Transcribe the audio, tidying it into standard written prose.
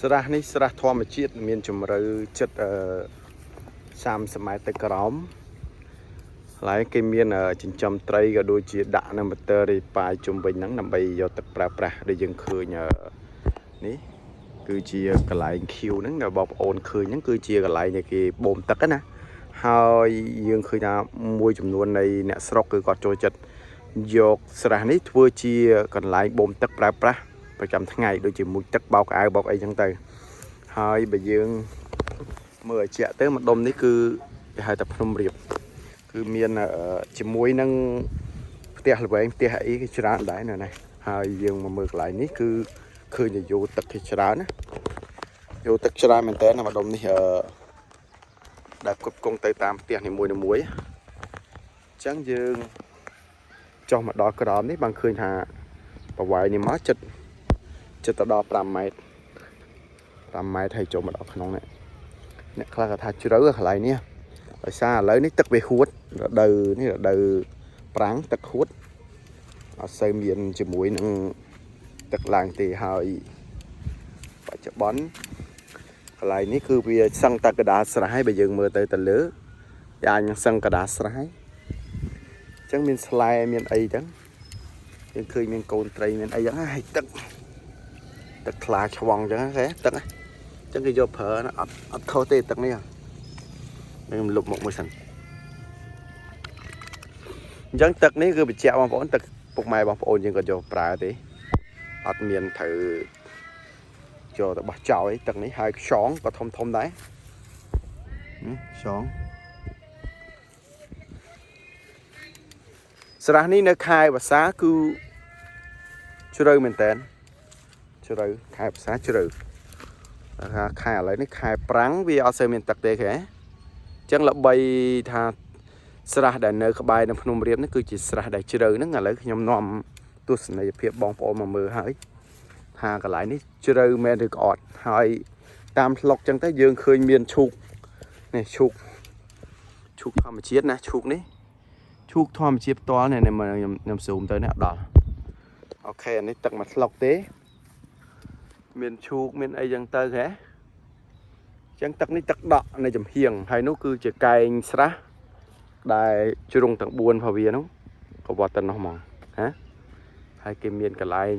ស្រះនេះស្រះធម្មជាតិមានជម្រៅចិត្ត30ម៉ែត្រទៅក្រោមកន្លែងគេមានចិញ្ចឹមត្រីក៏ដូចជាដាក់នៅម៉ូទ័ររីប៉ាយជុំវិញហ្នឹងដើម្បីយកទឹកប្រើប្រាស់ដែលយើងឃើញនេះគឺជាកន្លែងខៀវហ្នឹងដែលបងប្អូនឃើញហ្នឹងគឺជាកន្លែងដែលគេបូមទឹកណាហើយយើងឃើញថាមួយចំនួននៃអ្នកស្រុកគឺគាត់ចូលចិត្តយកស្រះនេះធ្វើជាកន្លែងបូមទឹកប្រើប្រាស់ប្រចាំថ្ងៃដូចជាមួយទឹកបោកអាវបោកអីចឹងទៅហើយបើយើងមើលឲ្យជាក់ទៅម្ដុំនេះគឺគេហៅថាភ្នំរៀបគឺមានជាមួយនឹងផ្ទះល្វែងផ្ទះអីគេច្រើនដែរនៅនេះហើយយើងមកមើលកន្លែងនេះគឺឃើញតែយោទឹកគេច្រើនណាយោទឹកច្រើនមែនតើណាម្ដុំនេះដែលផ្គត់ផ្គង់ទៅតាមផ្ទះនីមួយៗអញ្ចឹងយើងចុះមកដល់ក្រោមនេះបានឃើញថាប្រវែងនេះមកចិត្តចិត្តទៅដល់5ម៉ែត្រ5ម៉ែត្រហើយចូលមកដល់ក្នុងនេះអ្នកខ្លះក៏ថាជ្រៅកន្លែងនេះដោយសារឥឡូវនេះទឹកវាហួតរដូវនេះរដូវប្រាំងទឹកហួតអត់សូវមានជាមួយនឹងទឹកឡើងទេហើយបច្ចុប្បន្នកន្លែងនេះគឺវាសឹងតែកដាលស្រះហើយបើយើងមើលទៅទៅលើវាអាចនឹងសឹងកដាលស្រះហើយអញ្ចឹងមានស្លែមានអីចឹងយើងឃើញមានកូនត្រីមានអីចឹងហើយទឹកទឹកថ្លាឆ្វង់ចឹងហ៎ទឹកហ្នឹងអញ្ចឹងគេយកប្រើណាអត់អត់ខុសទេទឹកនេះខ្ញុំលុបមកមួយសិនអញ្ចឹងទឹកនេះគឺបញ្ជាក់បងប្អូនទឹកពុកម៉ែបងប្អូនយើងក៏យកប្រើទេអត់មានត្រូវយកទៅបោះចោលអីទឹកនេះហើយខ្យងក៏ធំធំដែរខ្យងស្រះនេះនៅខែវស្សាគឺជ្រៅមែនតើជ្រៅខែវស្សាជ្រៅថាខែឥឡូវនេះខែប្រាំងវាអត់សូវមានទឹកទេគេអញ្ចឹងល្បីថាស្រះដែលនៅក្បែរនឹងភ្នំរៀបនេះគឺជាស្រះដែលជ្រៅហ្នឹងឥឡូវខ្ញុំនាំទស្សនីយភាពបងប្អូនមកមើលហើយថាកន្លែងនេះជ្រៅមែនឬក៏អត់ហើយតាមថ្លុកចឹងទៅយើងឃើញមានឈូកនេះឈូកឈូកធម្មជាតិណាឈូកនេះឈូកធម្មជាតិផ្ទាល់នេះខ្ញុំខ្ញុំស៊ូមទៅនេះអត់ដល់OK អានេះទឹកមួយថ្លុកទេមានឈូកមានអីចឹងទៅហ៎ចឹងទឹកនេះទឹកដក់នៅចំហៀងហើយនោះគឺជាកែងស្រះដែលជ្រុងទាំង4របស់វានោះក៏វត្តទៅនោះហ្មងហ៎ហើយគេមានកន្លែង